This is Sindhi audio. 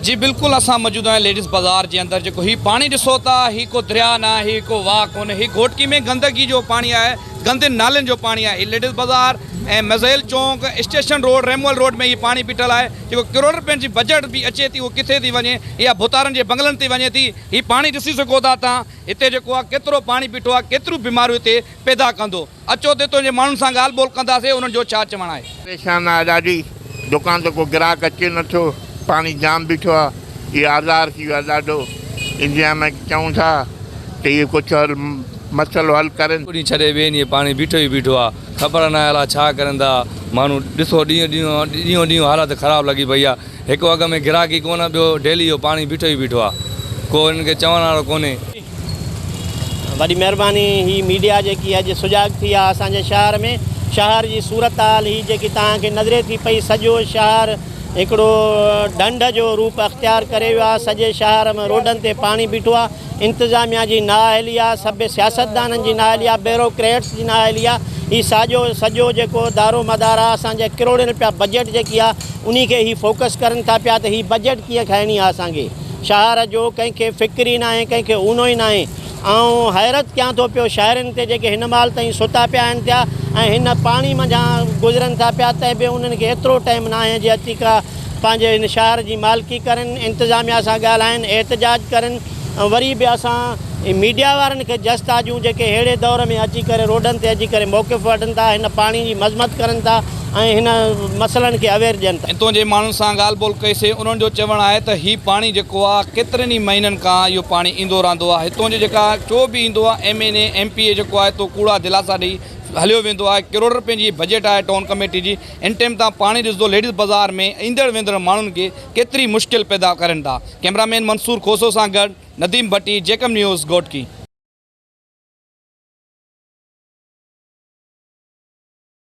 جي بلڪل اسان موجود آهيون ليڊيز بازار جي اندر جيڪو هي پاڻي ڏسو ٿا هي ڪو درياء نه آهي هي ڪو واهه ڪونهي هي گهوٽڪي ۾ گندگي جو پاڻي آهي گندين نالين جو پاڻي آهي هي ليڊيز بازار ۽ مزيل چونڪ اسٽيشن روڊ ريمول روڊ ۾ هي پاڻي بيٺل آهي جيڪو ڪروڙ رپين جي بجيٽ به اچي ٿي اهو ڪٿي ٿي وڃي اها ڀوتارن جي بنگلن تي وڃي ٿي هي پاڻي ڏسي سگهو ٿا تان هتي جيڪو آهي ڪيترو پاڻي بيٺو آهي ڪيتريون بيماريون هتي پيدا ڪندو. اچو ته اتان جي ماڻهن سان ڳالهه ٻولهه ڪنداسين انهن جو ڇا چوڻ آهي. پريشان آ ڏاڍي، دڪان تي ڪو گراهڪ اچي نه ٿو، پاڻي جام بيٺو آ، اهو آزار ٿي ويو آ ڏاڍو، انتظاميا کي چئون ٿا ته اهو ڪجهه حل مسئلو حل ڪرين. هڪ ڏينهن ڇڏي ٻئي ڏينهن پاڻي بيٺو ئي بيٺو آ، خبر ناهي الاء ڇا ڪرين ٿا ماڻهو، ڏسو ڏينهون ڏينهن ڏينهون ڏينهن حالت خراب لڳي پئي آ، هڪ اڳ ۾ گراهڪي ڪونه ٻيو ڊيلي اهو پاڻي بيٺو ئي بيٺو آ، ڪو انهن کي چوڻ وارو ڪونهي. وڏي مهرباني هي ميڊيا جيڪي اڄ سجاڳ ٿي آ اسان جي شهر ۾ شهر جي صورتحال هي جيڪي توهان کي نظري ٿي پئي سڄو شهر هڪڙو ڍنڍ جو روپ اختيار ڪري ويو آ سڄي شهر ۾ روڊن تي پاڻي بيٺو آ انتظاميا جي نااهلي آ سڀ سياستدانن جي نااهلي آ بيروڪريٽس جي نااهلي آ هي ساڄو سڄو جيڪو دارو مدار آ اسان جا ڪروڙين رپيا بجيٽ جيڪي آ انهي کي هي فوڪس ڪرن ٿا پيا ته هي بجيٽ ڪيئن کائڻي آ اسان کي شهر جو ڪنهن کي فڪر ئي ناهي، ڪنهن کي اونو ئي ناهي. آئون حيرت ڪيان ٿو پيو شاعرن تي جيڪي هن مهل تائين ستا پيا آهن ٿيا ۽ هن پاڻي منجهان گذرن ٿا پيا تنهن به انهن کي ايترو ٽائيم ناهي جي اچي ڪا پنهنجي هن شهر جي مالڪي ڪرن، انتظاميا سان ڳالهائن، احتجاج ڪرن ۽ وري به اسان ميڊيا وارن کي جس ٿا ڏيون جيڪي ههڙي دور ۾ اچي ڪري روڊن تي اچي ڪري موقف وٺن ٿا، هن پاڻي جي مذمت ڪرن ٿا ۽ هن مسئلن کي اوير ڏين ٿا. اتان جي ماڻهن سان ڳالهه ٻولهه ڪئي سي انهن جو چوڻ آهي ته هي پاڻي جيڪو آهي ڪيترن ئي مهينن کان اهو پاڻي ايندو رهندو آهي هتان جي جيڪا چو به ايندو آهي M N A M P A جيڪو آهي تو ڪوڙا دلاسا ڏئي هليو ويندو آهي ڪروڙ رپين جي بجيٽ آهي ٽائون ڪميٽي جي ان ٽيم تان پاڻي ڏسندو ليڊيز بازار ۾ ايندڙ ويندڙ ماڻهن کي ڪيتري مشڪل پيدا ڪرين ٿا ڪئميرا مين منصور کوسو سان گڏ نديم ڀٽي جيڪب نيوز گهوٽڪي.